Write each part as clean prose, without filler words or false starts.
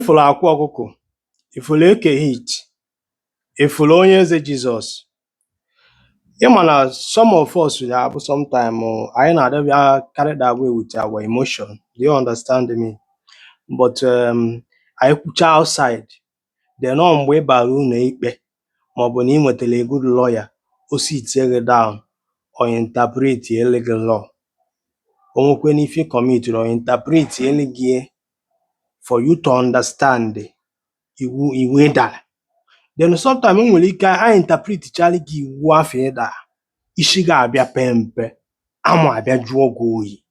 Ịfụlụ Akwa Ọkụkọ, ịfụlụ Eke Hit, ịfụlụ Onye Eze Jizọs. Ị ma na some of us ga-abụ sometime anyị na-adịbịa carried away with our emotion. Do you understand me? But anyị kwucha outside, then ọ mgbe ị bara ụlọ ikpe maọbụ na ị nwetara a good lawyer, o sitie gị down, o interpret ele gị law. O nwekwe ife ị commit, o interpret ele gị for you to understand iwu ị dara. Then sometimes o nwere ike a interpret chara gị iwu afọ ị dara, isi gị abịa pee mpe, amụ abịa jụọ gị oyi.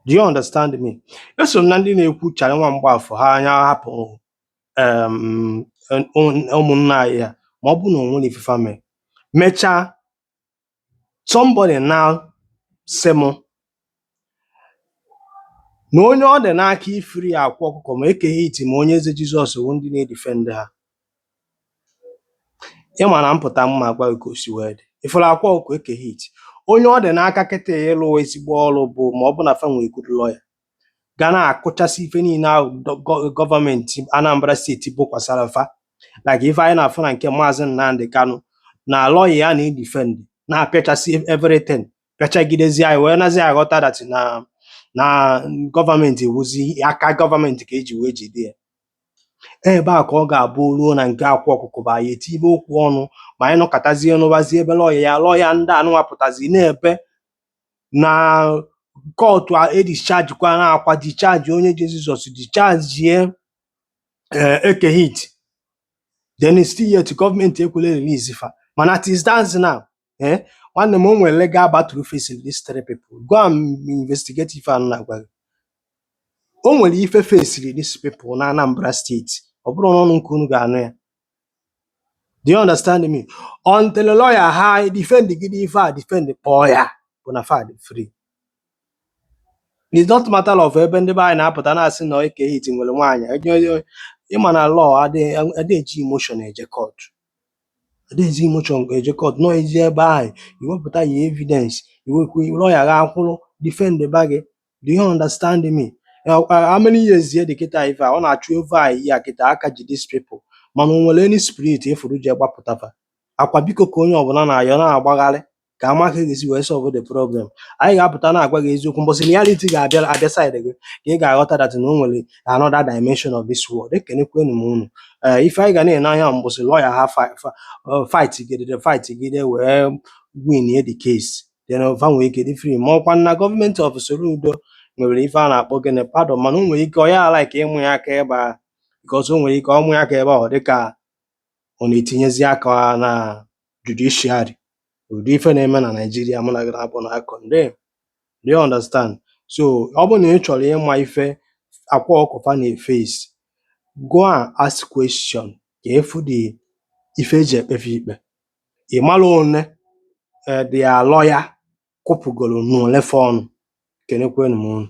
Do you understand me? Eso m na ndị na-ekwu chara nwa Mgbafọ ha anya hapụ ụmụnna anyị a, ma ọ bụrụ na o nwere ife fa mere. Mechaa, somebody now sị mụ na onye ọ dị n'aka ifiri Akwa Ọkụkọ ma Eke Hit ma Onye Eze Jizọs bụ ndị na-edefend ha. Ị ma na mpụta mma agwa gị ka o si wee dị. Ịfụrụ Akwa Ọkụkọ, Eke Hit, onye ọ dị n'aka kịta ịlụ ezigbo ọrụ bụ ma ọ bụ na fa nwere good lawyer ga na-akụchasị ife niile ahụ gọọmenti Anambra Steeti bokwasara fa, like ife anyị na-afụ na nke Maazị Nnamdi Kanu na lawyer ya na-edefend, na-apịachasị everything, pịachagidezi anyị wee nazi aghọta that na gọọmenti wụzi aka gọọmenti ka eji wee jide ya. Ebe a ka ọ ga-abụ ruo na nke Akwa Ọkụkọ bụ anyị etibe okwu ọnụ ma anyị nọkọtazie nụbazie ebe lawyer ya, lawyer ndị anụnwa pụtazi na-ebe na court edischargekwa na akwa discharge Onye Jizọs, discharge Eke Hit, then still yet gọọmenti ekwela release fa. Mana as it stands now, nwanne m, o nwere legal battle facing these three people. Go and investigate ife a m na-agwa gị. O nwere ife fesiri these people na Anambra Steeti, ọ bụrụ n'ọnụ nke unu ga-anụ ya. Do you understand me? Until lawyer ha defend gide ife a defend kpọọ ya bụ na fa dị free. It's not matter of ebe ndị be anyị na-apụta na-asị na Eke Hit nwere nwaanyị. Ịma na law adịghị adịghị eji emotion eje court, adịghị eji emotion eje court. Nọ eji ebe ahụ iwepụta ya evidence, iwekwe lawyer ga akwụrụ defend ba gị. Do you understand me? How many years ye dị kịta ife a ọ na-achụ over a year kịta aka ji these people, mana o nwere any spirit efuru ji gbapụta fa akwa? Biko, ka onye ọbụla na-ayọ na-agbagharị ka ama ka ga-esi wee solve the problem. Anyị ga-apụta na-agwa gị eziokwu. Mbọsị reality ga-abịa abịa side gị ka ị ga-aghọta that na o nwere another dimension of this world. Ekenekwenu m unu. Ee, ife anyị ga na-ene anya mbọsị lawyer ha fight gidere, fight gide wee win the case, then fa nwere ike dị free, ma ọkwa na gọọmenti of Soludo nwere ife a na-akpọ gịnị, pardon. Mana o nwere ike ọ ya like ịmụ ya aka ebe a, because o nwere ike ọmụ ya aka ebe a, ọ dịka ọ na-etinyezi aka na judiciary, ụdị ife na-eme na Naịjirịa mụ na gị na-abụ na condemn. Do you understand? So ọ bụrụ na ị chọrọ ịma ife Akwa Ọkụfa na-eface, go and ask question ka ịfụ the ife eji ekpefe ikpe. Ị mara one their lawyer kwụpụgoro n'olefe ọnụ. Kenekwenu m unu.